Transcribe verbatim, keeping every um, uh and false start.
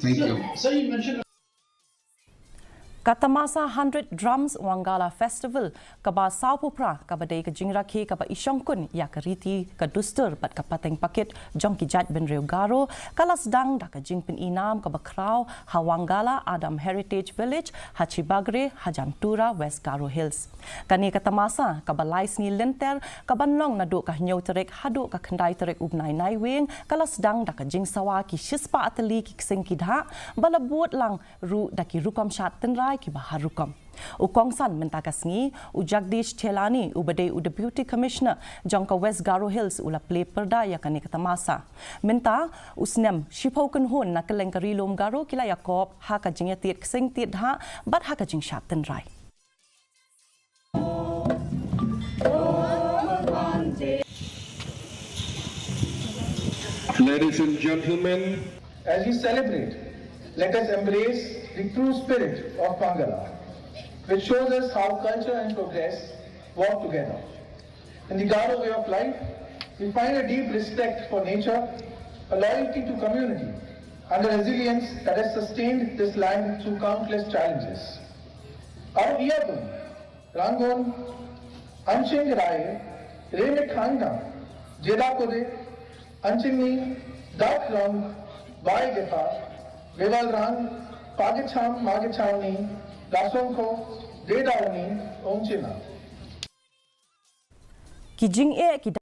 Thank you. Sir, you mentioned Ka tamasa Hundred Drums Wangala Festival kaba sawphew phra, kaba dei ka jingrakhe kaba i shongkun ïa ka riti, ka dustur bad ka pateng pakit jong ki jait bynriew Garo, ka la sdang da ka jingpyni nam kaba khraw ha Wangala Adam Heritage Village, ha Chibagre, ha Jaintia West Garo Hills. Kane ka tamasa kaba lai sngi lynter, kaban long naduh ka hynñiew tarik haduh ka khyndai tarik u bnai Naiwieng, ka la sdang da ka jingsawa ki shispah tylli ki ksing ki dhah, ba la bud lang ruh da ki rukom shad tynrai kiba har rukom. U kongsan mynta ka sngi, u Jagdish Chelani, uba dei u Deputy Commissioner jong ka West Garo Hills, u la plie pyrda ïa kane ka tamasa. Mynta u snem shiphew kynhun na kylleng ka Ri Lum Garo ki la ïakop ha ka jingïatied ksing tied dhah bad ha ka jingshad tynrai. Ladies and gentlemen, as we celebrate, let us embrace the true spirit of Wangala, which shows us how culture and progress work together. In the Garo way of life, we find a deep respect for nature, a loyalty to community, and a resilience that has sustained this land through countless challenges. Aw ïa bun, Rangon, Anching Rai, Remit Hangna, Jeda Kode, Anching Ni, Dak Long, Bai Gepa, Reval Rang, Pagicham, Magicham Ni, Lasong Ko, Deda Ni, Ong China. Ki jingeh ki